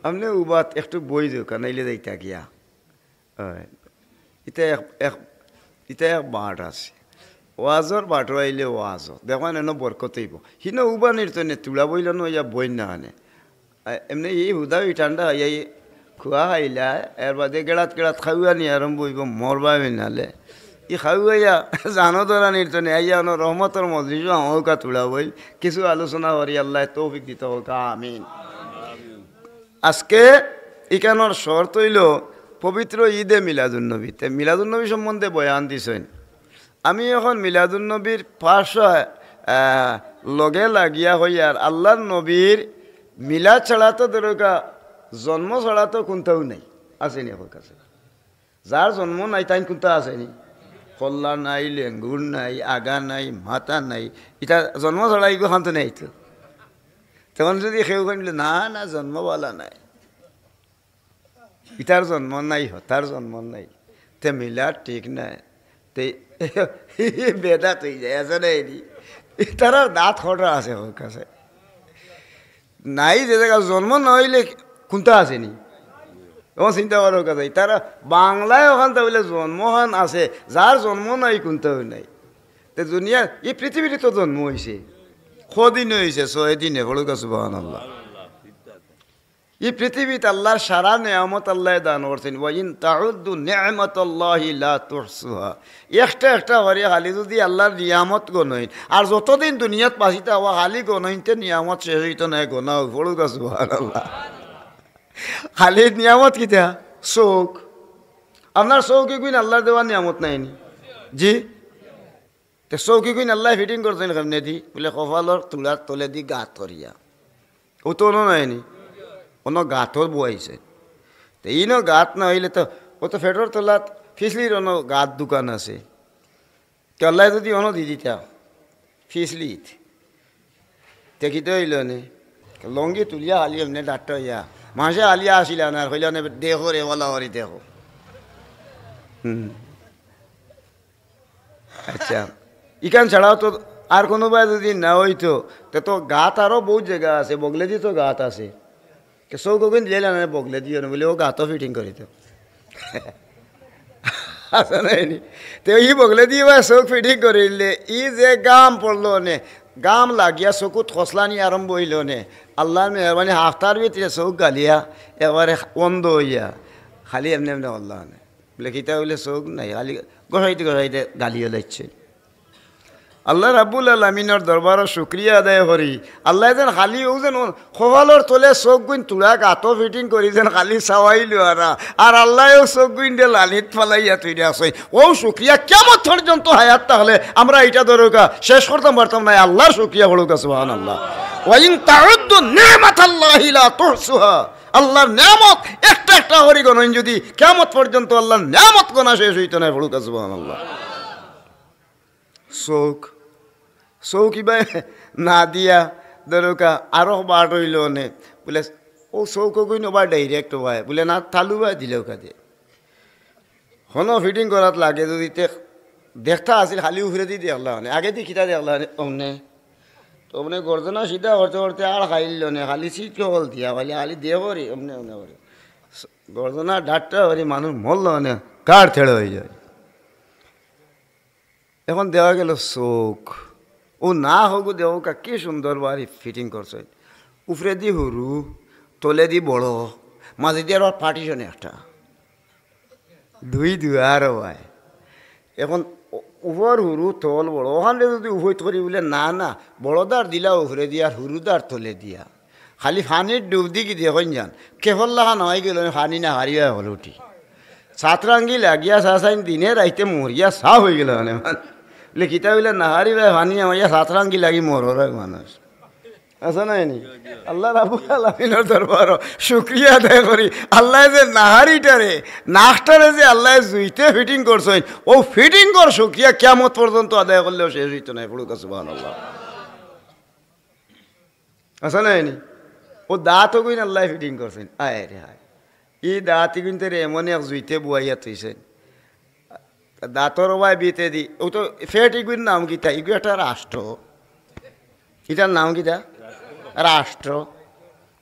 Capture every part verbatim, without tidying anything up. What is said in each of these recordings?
আপনে উবাত একটু বই দেউক্কা, নাইলে যাইতা গিয়া। অয়। ইটা এক, এক, ইটা এক বাট আছে। ওয়াজর বাটো আইলে ওয়াজ। দেখইন এনো বরকত অইবো। হিনো উবানির তনে তুলা বইল না, ইয়া বই না আনে। আ, এমনে ই হুদা ই ঠান্ডা অইয়া ই খুয়া খাইলা, এর বাদে গেড়াত গেড়াত খাওয়ানি আরম্ভ অইবো, মরবা মিনালে। ই খাওয়াইয়া জানো ধরানির তনে আইয়া অনো রহমতর মজলিসো আমাউক্কা তুলা বইল। কিছু আলোচনা করি, আল্লায় তৌফিক দিতা হউক্কা, আমিন। আজকে ইখানর শর্ত অইলো পবিত্র ঈদে মিলাদুন্নবী। তে মিলাদুন্নবী সম্বন্ধে বয়ান দিছইন। আমি এখন মিলাদুন্নবীর পাশা, আহ, লগে লাগিয়া অইয়ার আল্লার নবীর মিলাদ ছাড়া তো ধরউক্কা, জন্ম ছাড়া তো কুন্তাউ নাই। আছে নি অকল কাছে? যার জন্ম নাই, তাইন কুন্তা আছে নি? কল্লা নাই, লেঙ্গুর নাই, আগা নাই, মাথা নাই। ইতা জন্ম ছাড়া ইগু খান্ত নাই তো। তখন যদি কেউ কইন, "না, না, জন্মওয়ালা নাই।" ইতার জন্ম নাই, হতার জন্ম নাই। তে মিলাদ ঠিক নাই। তে বেদাত অইযায়, আছে না এনি? ইতারার দাঁত কটা আছে অকল কাছে? নাই, যে জাগা জন্ম না অইলে কুন্তা আছে নি? অখন চিন্তা করো কথা, ইতারা বাংলায় অখানতা বলে জন্মহান আছে, যার জন্ম নাই কুন্তাউ নাই। তে দুনিয়া, ই পৃথিবীত তো জন্ম অইছে, কদিন অইছে? ছয় দিনে, পড়ুক্কা সুবহানাল্লাহ। ই পৃথিবীত আল্লার সারা নিয়ামত আল্লায় দান করছইন। "ওয়া ইন তাউদ্দু নি'মাতাল্লাহি লা তুহসুহা।" একটা একটা করি খালি যদি আল্লার নিয়ামত গণইন, আর যতদিন দুনিয়াত বাঁচি থাকবা খালি গণইন, তে নিয়ামত শেষ অইতো নায়, গণা অইবো। পড়ুক্কা সুবহানাল্লাহ। খালি নিয়ামত কিতা? চউখ। আপনার চউখ ইগুইন আল্লার দেওয়া নিয়ামত নায় নি? জি? তে চউখ ইগুইন আল্লায় fitting করছইন কেমনে দি? বুলে কপালর তুলার তলেদি গাত করিয়া। অউ তো অনো নায় নি? অনো গাতর বওয়াইছে। তে ইনো গাত না অইলে তো, অউ তো পেটর তলাত ফিছলির অনো গাত দুখান আছে। তে আল্লায় যদি অনো দি দিতা, ফিছলিত, তে কিতা অইলো নে? লঙ্গি তুলিয়া খালি এমনে ডাট্টা অইয়া। মানষে খালি আসিলা না, আর কইলা নে, "দেখো রে, ওলা ওরি দেখো।" হুম। আচ্ছা, ইখান ছাড়াও তো আর কুনুবায় যদি না অইতো, তে তো গাত আরো বউত জাগা আছে, বগলেদি তো গাত আছে। তে চউখ অগুইন দিলে না, বগলেদি অনো বুলে অউ গাতো fitting করিতো। আছে না এনি? তে ই বগলেদি বা চউখ fitting করিলে, ই যে গাম পড়লো নে, গাম লাগিয়া চকুত খসলানি আরম্ভ অইলো নে, আল্লার মেহেরবানি হাফতার ভিতরে চউখ গালিয়া একবারে অন্ধ অইয়া খালি এমনে এমনে অইলো নে। বুলে, "কিতা?" বুলে, "চউখ নাই।" খালি ঘষাইতে ঘষাইতে গালিও লাগছে। আল্লাহ রাব্বুল আলামিনর দরবারো শুকরিয়া আদায় করি। আল্লায় যেন খালি অউ যেন কপালর তলে চউখগুইন তুলা গাতো fitting করি যেন খালি চাওয়াইলো আরা। আর আল্লায় অউ চউখগুইনরে লানিত ফালাইয়া থুইরা আছে। অউ শুকরিয়া কিয়ামত পর্যন্ত হায়াত থাকলে আমরা ইটা ধরউক্কা শেষ করতাম পারতাম নায়। আল্লার শুকরিয়া পড়ুক্কা সুবহানাল্লাহ। "ওয়া ইন তাউদ্দু নি'মাতাল্লাহি লা তুহসুহা।" আল্লার নিয়ামত একটা একটা করি গণইন যদি, কিয়ামত পর্যন্ত আল্লার নিয়ামত গণা শেষ অইতো নায়, পড়ুক্কা সুবহানাল্লাহ। চউখ, চউখ ইবায় না দিয়া ধরউক্কা আরো বাট অইলো নে, বুলে, "অউ চউখ অগুইন ওবা direct ওবায়।" বুলে, "না, তালুবায় দিলে অউক্কা দে।" হনো fitting করাত লাগে যদি তে দেখতা আছিল, খালি উপরেদি দেখলা অনে, আগেদি কিতা দেখলা অনে, অমনে। তো অমনে গর্দনা সিধা করতে করতে আর খাইল অনে, খালি সিট কল দিয়া, খালি, খালি দে করি, অমনে, অমনে করি। গর্দনা ডাট্টা করি মানুষ মরলো অনে, কার ছেড়ে অইযায়। এখন দেওয়া গেল চউখ। অউ নাক অগু দেখউক্কা কি সুন্দর বাড়ি fitting করছে। উপরেদি হুরু, তলেদি বড়, মাঝেদি আরো partition একটা। দুই দুয়ার অয়। এখন উ-, উপর হুরু, তল বড়। অখানরে যদি উফইত করি বুলে, "না, না, বড়দার দিলা উপরেদি আর হুরুদার তলেদি।" খালি পানির ডুব দি কি দেখইন যান। কেবল লাখান অইগেলো, পানি না হারিয়া হল উঠি। সাতরাঙ্গি লাগিয়া চাচাইন দিনে রাইতে মরিয়া সাফ অইগেলো মানে। বুলে, "কিতা?" বুলে, "নাহারি ভাই পানি আমাইয়া সাতরাঙ্গি লাগি মরর মানুষ।" আছে না এনি? আল্লাহ রাব্বুল আলামিনর দরবারো শুকরিয়া আদায় করি। আল্লায় যে নাহারিটারে, নাকটারে যে আল্লায় জুইতে fitting করছইন, অউ fitting কর শুকরিয়া কিয়ামত পর্যন্ত আদায় করলেও শেষ অইতো নায়। পড়ুক্কা সুবহানাল্লাহ। আছে না এনি? অউ দাঁত অগুইন আল্লায় fitting করছইন। আয় রে হায়। ই দাঁত ইগুইনতরে এমন এক জুইতে বুয়াইয়া থইছইন। দাঁতর ওবায় ভিতরেদি, অউ তো পেট ইগুইন নাম কিতা? ইগু একটা রাষ্ট্র। ইটার নাম কিতা? রাষ্ট্র।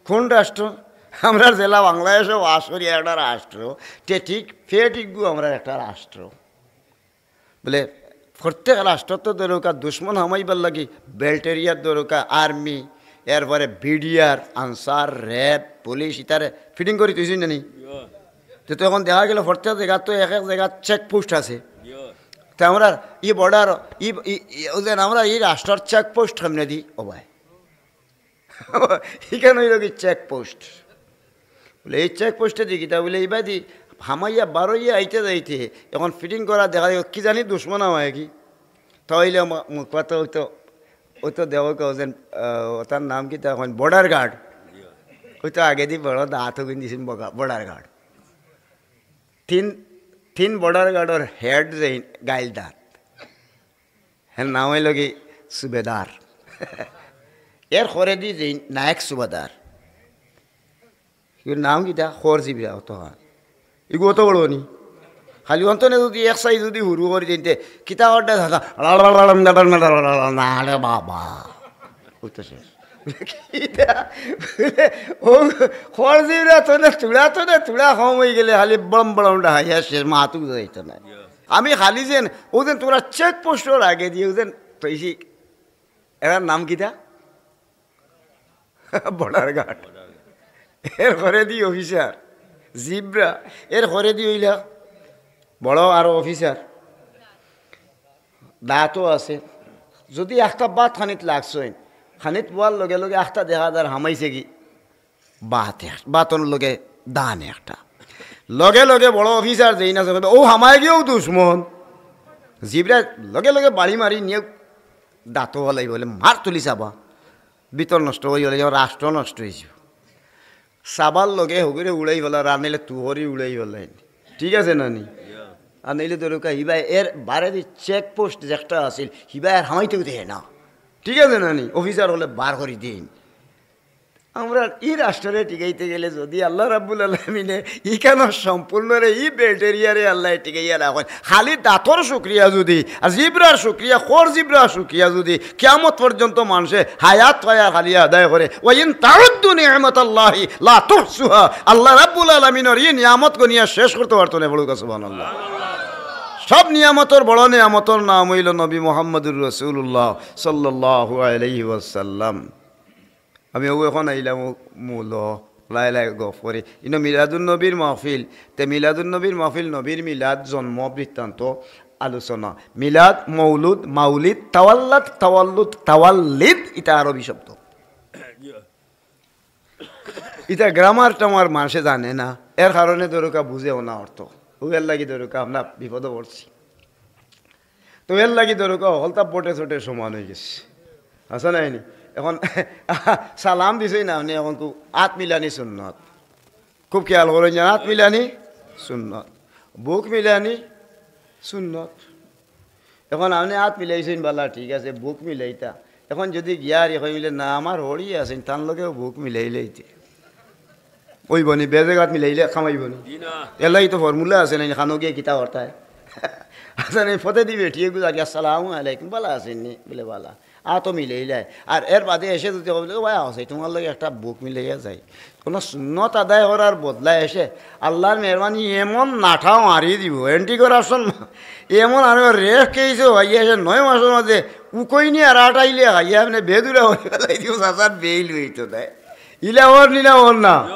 কুন রাষ্ট্র? আমরার যেলা বাংলাদেশো বাস করি একটা রাষ্ট্র, তে ঠিক ফে ঠিকগু আমরার একটা রাষ্ট্র। বুলে, প্রত্যেক রাষ্ট্রত তো দরকার দুশমন হামাইবার লাগি, বেল্ট এরিয়ার দরকার আর্মি, এরপরে বিডিআর, আনসার, র‍্যাব, পুলিশ, ইতারে ফিটিং করি থইছইন না নি? তে তো এখন দেখা গেল প্রত্যেক জাগাত তো এক এক জাগাত চেকপোস্ট আছে। তে আমরার ই বর্ডার, ই, ই, ই, অউ যে আমরার ই রাষ্ট্রর চেকপোস্ট কেমনে দি? ও ভাই, ইখান অইলো কি চেকপোস্ট? বুলে, এই চেকপোস্টে দি কিতা? বুলে, ইবাদি হামাইয়া বারইয়া আইতে যাইতে এখন ফিটিং করা দেখা যায়, কি জানি দুশমন হামায় কি? তাইলে মা-, মুখপাত্র অইতো, অইতো দেখো কেউ যেন, আহ, তার নাম কিতা এখন? Border guard. অইতো আগেদি বড় দাঁত ওগুন দিছইন বগা-, বর্ডার গার্ড। তিন, তিন বর্ডার গার্ডর হেড যেইন গাইল দাঁত। হের নাম অইলো কি? সুবেদার। এর খরেদি যেইন নায়েক সুবেদার। ইগুর নাম কিতা? খর জিবরা অত হয়। ইগু অত বড় নি? খালি অন্তনে যদি এক সাইজ যদি হুরু করি দিনতে, কিতা অর্ডার থাকা? না রে বাবা। অউ তো শেষ। কিতা? ও খর জিবরা তো না, তুড়া তো না, তুড়া কম অই গেলে খালি বড়ম বড়ম ডাহাইয়া শেষ, মাতুক যাইতো না। আমি খালি যেন, অউ যেন তোমরা চেকপোস্টর আগেদি, অউ যেন, তো এই যে, এরার নাম কিতা? Border guard. এর খরেদি অফিসার, জিবরা, এর খরেদি অইলা বড় আরো অফিসার। দাঁতও আছে। যদি একটা বাত খানিত লাগছইন, খানিত বওয়ার লগে লগে একটা দেখা যার হামাইছে কি? বাত এক-, বাতর লগে দান একটা। লগে লগে বড় অফিসার যেইন আছে, "ও হামায় গিয়াও দুশমন।" জিবরা লগে লগে বাড়ি মারি নিয়া দাঁতও ফালাইবো, বুলে, "মার তুলি চাবা।" ভিতর নষ্ট অই গেলে যেমন রাষ্ট্র নষ্ট অইছে। চাবার লগে হগুরে উড়াই ফালা, আর নাইলে তুহরি উড়াই ফালাইন। ঠিক আছে না নি? আর নাইলে ধরো কা, হিবা এর বারেদি চেকপোস্ট যেটা আছিল, হিবা আর হামাইতেও দেয় না। ঠিক আছে না নি? অফিসার অকলে বার করি দিন। আমরা ই রাষ্ট্ররে টিকাইতে গেলে যদি আল্লাহ রাব্বুল আলামিনে ইখানো সম্পূর্ণরে ই বেল্ট এরিয়ারে আল্লায় টিকাইয়া রাখইন, খালি দাঁতর শুকরিয়া যদি, আর জিব্রার শুকরিয়া, খর জিব্রার শুকরিয়া যদি কিয়ামত পর্যন্ত মানষে হায়াত পায় আর খালি আদায় করে, "ওয়া ইন তাউদ্দু নি'মাতাল্লাহি লা তুহসুহা।" আল্লাহ রাব্বুল আলামিনর ই নিয়ামত গনিয়া শেষ করতে পারতো না, বলুক সুবহানাল্লাহ। সব নিয়ামতর বড় নিয়ামতর নাম অইলো নবী মুহাম্মদুর রাসূলুল্লাহ সাল্লাল্লাহু আলাইহি ওয়াসাল্লাম। আমি অউ এখন আইলাম অউ মূল, লাই লাই গফ করি। ইনো মিলাদুন নবীর মাহফিল, তে মিলাদুন নবীর মাহফিল, নবীর মিলাদ, জন্ম বৃত্তান্ত, আলোচনা। মিলাদ, মৌলুদ, মাউলিদ, তাওয়াল্লাদ, তাওয়াল্লুদ, তাওয়াল্লিদ, ইতা আরবি শব্দ। ইতা গ্রামার টামার মানষে জানে না, এর কারণে ধরুকা বুঝেও না অর্থ। অউ এর লাগি ধরুকা আমরা বিপদে পড়ছি। তো এর লাগি ধরুকা হকলতা বটে ছোটে সমান অই গেছে। আছে না নি? এখন সালাম দিছইন না আপনে, এখন খুব আত মিলানি সুন্নত। খুব খেয়াল করইন যেন, আত মিলানি সুন্নত, বুক মিলানি সুন্নত। এখন আপনে আত মিলাইছইন বালা, ঠিক আছে, বুক মিলাইতা। এখন যদি গিয়া আর এখন মিলে না, আমার হড়ি আছইন, তান লগেও বুক মিলাইলাইতে। অইবো নি, বেজেগাত মিলাইলে কামাইবো নি? জি না। এর লাগি তো ফর্মুলা আছে না, খানো গিয়া কিতা করতায়? আচ্ছা, নাই, ফতে দিবে, ঠিক আছে, "আসসালামু আলাইকুম, বালা আছইন নি?" বুলে, "বালা।" আতো মিলাইলায়। আর এর বাদে এসে যদি কয়, "ভাই, আছে, তুমার লগে একটা বুক মিলাইয়া যাই।" কোনো সুন্নত আদায় করার বদলায় এসে আল্লাহর মেহরবানি এমন নাটা মারি দিব, অ্যান্টি করাপশন এমন আরো রেফ কেসও ভাইয়া এসে নয় মাসর মাঝে উকইনি আর আটাইলে ভাইয়া আপনে বেদুরা অই ফালাই দিব, চাচার বেইল অইতো দেয়। ইলা অর নি না অর না?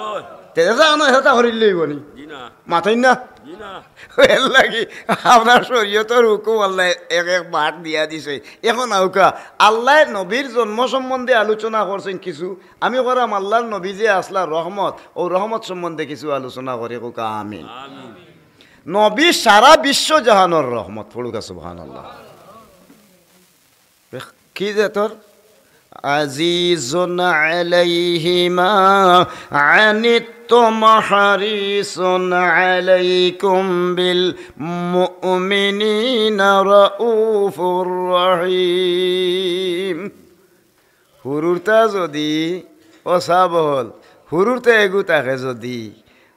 তে চাচা আনো, চাচা হরিল লইব নি? জি না। মাতইন না? জি না। এর লাগি আপনার শরীয়তর হুকুম আল্লায় এক এক বাট দিয়া দিছে। এখন আউকা, আল্লায় নবীর জন্ম সম্বন্ধে আলোচনা করছইন কিছু, আমি করাম আল্লাহর নবী যে আসলা রহমত, অউ রহমত সম্বন্ধে কিছু আলোচনা করি, কউকা আমিন। আমিন। নবী সারা বিশ্ব জাহানর রহমত, পড়ুকা সুবহানাল্লাহ। কি যে তোর? আজিজুন আলাইহি মা আনিতুম হারিসুন আলাইকুম বিল মুমিনিনা রাউফুর রহিম। হুরুরতা যদি, ও সাবহল, হুরুরতা এগু থাকে যদি,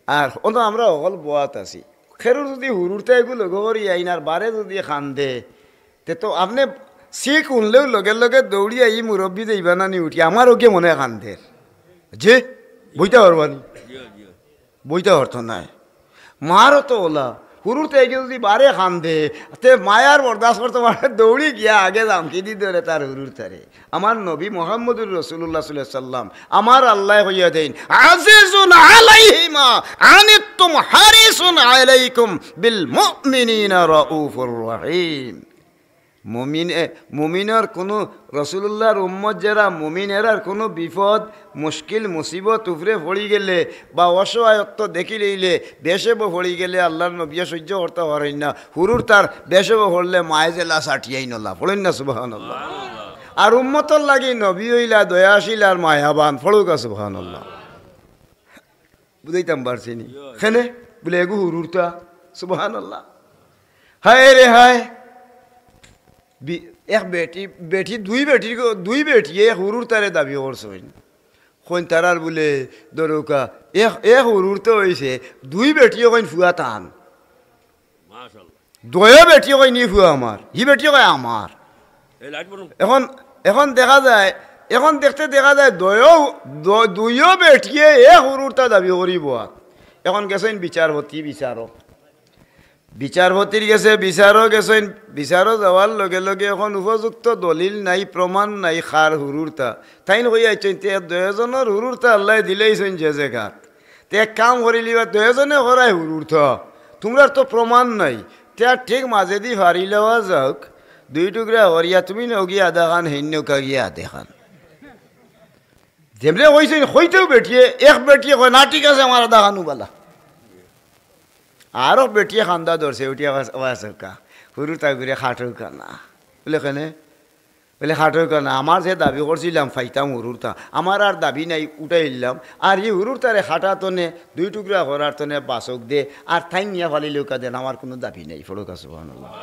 আর অনো আমরা হকল বওয়াত আছি, খেরুর যদি হুরুরতা এগু লগে করি আইন আর বারে যদি কান্দে, তে তো আপনে শিখ হুনলেও লগে লগে দৌড়িয়া ই মুরব্বি যাইবা না নি উঠি, আমার ওকে মনে কান্দের। জি? বইতা পারবা নি? বইতা পারতো নায়। মারও তো অলা। হুরুর তো এগিয়ে যদি বারে কান্দে, তে মায় আর বরদাস্ত করতো পারে, দৌড়ি গিয়া আগে জামকি দি ধরে তার হুরুর তারে। আমার নবী মুহাম্মদুর রাসূলুল্লাহ সাল্লাল্লাহু আলাইহি ওয়াসাল্লাম, আমার আল্লায় কইয়া দেইন, "আজিজুন আলাইহি মা আনিতুম হারিসুন আলাইকুম বিল মুমিনিনা রাউফুর রহিম।" মুমিন, এ, মুমিনর কুনু, রাসূলুল্লাহর উম্মত যেরা মুমিন, এরার কুনু বিপদ, মুশকিল, মুসিবত উপরে পড়ি গেলে বা অসহায়ত্ব দেখিলাইলে, বেশে বো পড়ি গেলে আল্লাহর নবিয়ে সহ্য করতা পারইন না। হুরুর তার বেশে বো পড়লে মায়ে জেলা সাটিয়াই নলা। পড়ইন না সুবহানাল্লাহ। আর উম্মতর লাগি নবী অইলা দয়াশীল আর মায়াবান। পড়ুকা সুবহানাল্লাহ। বুঝাইতাম পারছি নি? কেনে? বুলে, "এগু হুরুরতা।" সুবহানাল্লাহ। হায় রে হায়। বি-, এক বেটি, বেটি, দুই বেটির গো-, দুই বেটিয়ে এক হুরুরতারে দাবি করছইন। কইন তারার বুলে, ধরুকা, এক, এক হুরুরতা অইছে, দুই বেটিয়ে কইন ফুয়া তান। মাশাআল্লাহ। দয়া বেটিয়ে কইন, "ই ফুয়া আমার", হি বেটিয়ে কয়, "আমার।" এই লাইট বন্ধ। এখন, এখন দেখা যায়, এখন দেখতে দেখা যায় দয়াও, দ-, দুইও বেটিয়ে এক হুরুরতা দাবি করিবো। এখন গেছইন বিচারপতি, বিচারক। বিচারপতির গেছে, বিচারও গেছইন, বিচারও যাওয়ার লগে লগে এখন উপযুক্ত দলিল নাই, প্রমাণ নাই, কার হুরুরতা। তাইন কইয়া আইছইন, "তে দুইজনর হুরুরতা আল্লায় দিলাইছইন যে জাগাত। তে এক কাম করিলিবা, দুইজনে করায় হুরুরতা, তুমরার তো প্রমাণ নাই, তে আর ঠিক মাঝেদি ফাড়ি লওয়া যাউক, দুই টুকরা করিয়া তুমি নেও গিয়া আধাখান, হেইন নেউক্কা গিয়া আধাখান।" যেমনে কইছইন, কইতেউ বেটিয়ে, এক বেটিয়ে কয়, "না, ঠিক আছে, আমার আধাখানউ বালা।" আরক বেটিয়ে কান্দা ধরছে, উঠিয়া কয়, "ও আচ্ছা, হুরুরতা গুরে খাটউক্কা না।" বুলে, "কেনে?" বুলে, "খাটউক্কা না, আমার যে দাবি করছিলাম, পাইতাম হুরুরতা, আমার আর দাবি নাই, উঠাইলাম। আর ই হুরুরতারে খাটা তনে, দুই টুকরা করার তনে বাচক দে, আর তাইন নিয়া ফালিলেউক্কা দেন, আমার কুনু দাবি নাই।" পড়ুকা সুবহানাল্লাহ।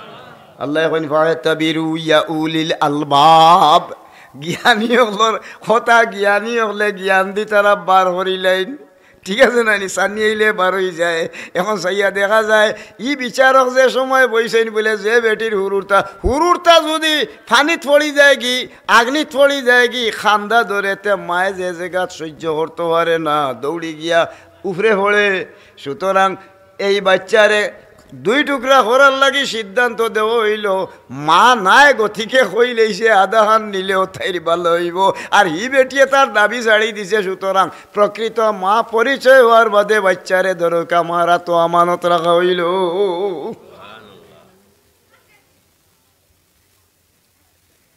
আল্লায় কইন, "ফাতাবিরু ইয়া উলিল আলবাব।" জ্ঞানী অকলর কথা, জ্ঞানী অকলে জ্ঞান দি তারা বার করিলাইন। ঠিক আছে না নি? ছানি আইলে বার অই যায়। এখন চাইয়া দেখা যায়, ই বিচারক যে সময় বইছইন বুলে, যে বেটির হুরুরতা, হুরুরতা যুদি পানিত পড়ি যায় গি, আগ্নিত পড়ি যায় গি, কান্দা ধরে, তে মায়ে যে জাগাত সহ্য করতো পারে না, দৌড়ি গিয়া উপরে পড়ে। সুতরাং এই বাইচ্চারে দুই টুকরা করার লাগি সিদ্ধান্ত দেওয়া অইলো, মা নাই, গতিকে কইলাইছে আধাখান নিলেও তাইর বালা অইবো। আর হি বেটিয়ে তার দাবি ছাড়ি দিছে, সুতরাং প্রকৃত মা পরিচয় অওয়ার বাদে বাইচ্চারে ধরউক্কা, মার আতো আমানত রাখা অইলো।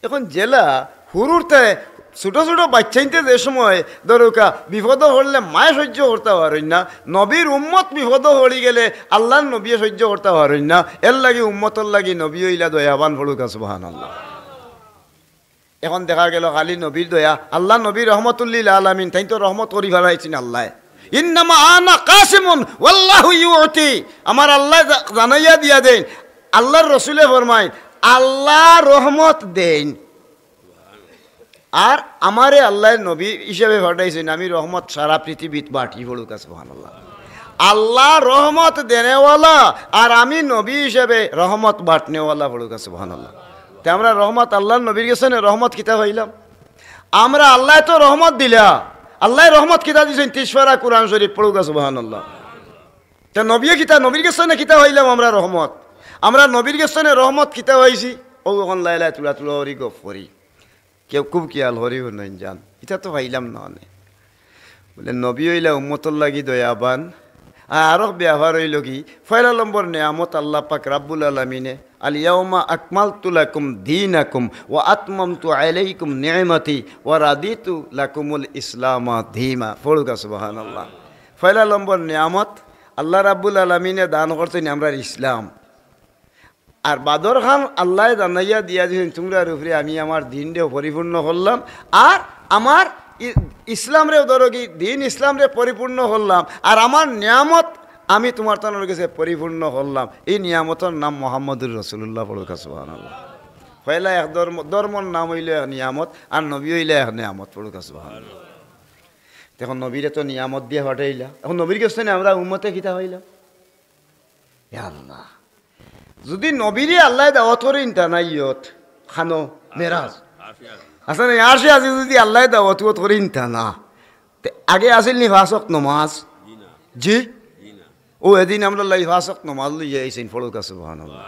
এখন যেলা হুরুরতায় ছোট ছোট বাইচ্চাইন্তে যে সময় ধরউক্কা বিপদো পড়লে মায়ে সহ্য করতা পারইন না, নবীর উম্মত বিপদো পড়ি গেলে আল্লার নবিয়ে সহ্য করতা পারইন না, এরলাগি উম্মতর লাগি নবী অইলা দয়াবান, পড়ুক্কা সুবহানাল্লাহ। এখন দেখা গেল খালি নবীর দয়া, আল্লার নবী রহমতুল্লিল আলামিন, তাইন তো রহমত করি ফালাইছইন আল্লায়। ইন্নামা আনা কাসিমুন ওয়াল্লাহু ইউতি। আমার আল্লায় জা-, জানাইয়া দিয়া দেইন। আল্লার রসুলে ফরমাইন, আল্লায় রহমত দেইন। আর আমারে আল্লায় নবী হিসাবে পাঠাইছইন, আমি রহমত সারা পৃথিবীত বাটি, পড়ুক্কা সুবহানাল্লাহ। আল্লায় রহমত দেনেওয়ালা আর আমি নবী হিসাবে রহমত বাটনেওয়ালা, পড়ুক্কা সুবহানাল্লাহ। তে আমরা রহমত আল্লার নবীর গেছে নে, রহমত কিতা পাইলাম? আমরা আল্লায় তো রহমত দিলা, আল্লায় রহমত কিতা দিছইন? তিরিশ পারা কুরআন শরীফ, পড়ুক্কা সুবহানাল্লাহ। তে নবীয়ে কিতা, নবীর গেছে নে কিতা পাইলাম আমরা রহমত? আমরা নবীর গেছে নে রহমত কিতা পাইছি? অউ এখন লাইলায় তুলা তুলা করি গফ করি। কেউ খুব খিয়াল করি হুনইন যান, ইতা তো পাইলাম না অনে। বুলে, নবী অইলা উম্মতর লাগি দয়াবান। আর আরক ব্যাপার অইলো কি, পয়লা নম্বর নিয়ামত আল্লাহ পাক রাব্বুল আলামিনে, "আল ইয়াউমা আকমালতু লাকুম দীনাকুম ওয়া আতমামতু আলাইকুম নি'মাতি ওয়া রাদিতু লাকুমুল ইসলামা দীনা।" পড়ুক্কা সুবহানাল্লাহ। পয়লা নম্বর নিয়ামত আল্লাহ রাব্বুল আলামিনে দান করছইন আমরার ইসলাম। আর বাদর খান আল্লায় জানাইয়া দিয়া দিছইন, তুমরার উপরে আমি আমার দিনরেও পরিপূর্ণ করলাম, আর আমার ই-, ইসলামরেও ধরো কি, দিন ইসলামরে পরিপূর্ণ করলাম, আর আমার নিয়ামত আমি তুমার তানর গেছে পরিপূর্ণ করলাম। ই নিয়ামতর নাম মোহাম্মদুর রাসূলুল্লাহ, পড়ুক্কা সুবহানাল্লাহ। পয়লা এক ধর্ম, ধর্মর নাম অইলো এক নিয়ামত, আর নবী অইলা এক নিয়ামত, পড়ুক্কা সুবহানাল্লাহ। এখন নবীরে তো নিয়ামত দিয়া পাঠাইলা, এখন নবীর গেছে নে আমরা উম্মতে কিতা পাইলাম? ইয়া আল্লাহ, যুদি নবীরে আল্লায় দাওয়াত করিন তা না ইয়ত, খানো মেরাজ। আরশে আজিজ। আছে না, আরশে আজিজ যুদি আল্লায় দাওয়াত উয়াত করিন তা না, তে আগে আছিল নি পাঁচ ওয়াক্ত নমাজ? জি। ও এদিন আমরার লাগি পাঁচ ওয়াক্ত নমাজ লইয়া আইছইন, পড়ুক্কা সুবহানাল্লাহ।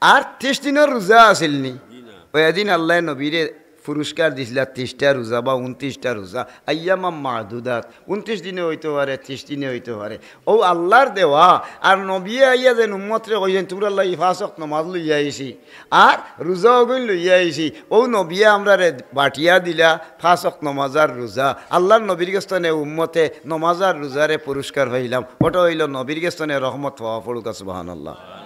আর তিশ দিনর রোজা আছিল নি? ও এদিন আল্লায় নবীরে পুরস্কার দিছিলা তিশটা রোজা বা ঊনত্রিশটা রোজা, আইয়ামাম মাদুদাত, ঊনত্রিশ দিনে অইতো পারে, তিশ দিনে অইতো পারে। অউ আল্লার দেওয়া, আর নবিয়ে আইয়া যেন উম্মতরে কইছইন, "তুমরার লাগি পাঁচ ওয়াক্ত নমাজ লইয়া আইছি, আর রোজা অগুইন লইয়া আইছি।" অউ নবিয়ে আমরারে বাটিয়া দিলা পাঁচ ওয়াক্ত নমাজ আর রোজা। আল্লার নবীর গেছ থনে উম্মতে নমাজ আর রোজারে পুরস্কার পাইলাম। ওটা অইলো নবীর গেছ থনে রহমত পাওয়া, পড়ুক্কা সুবহানাল্লাহ।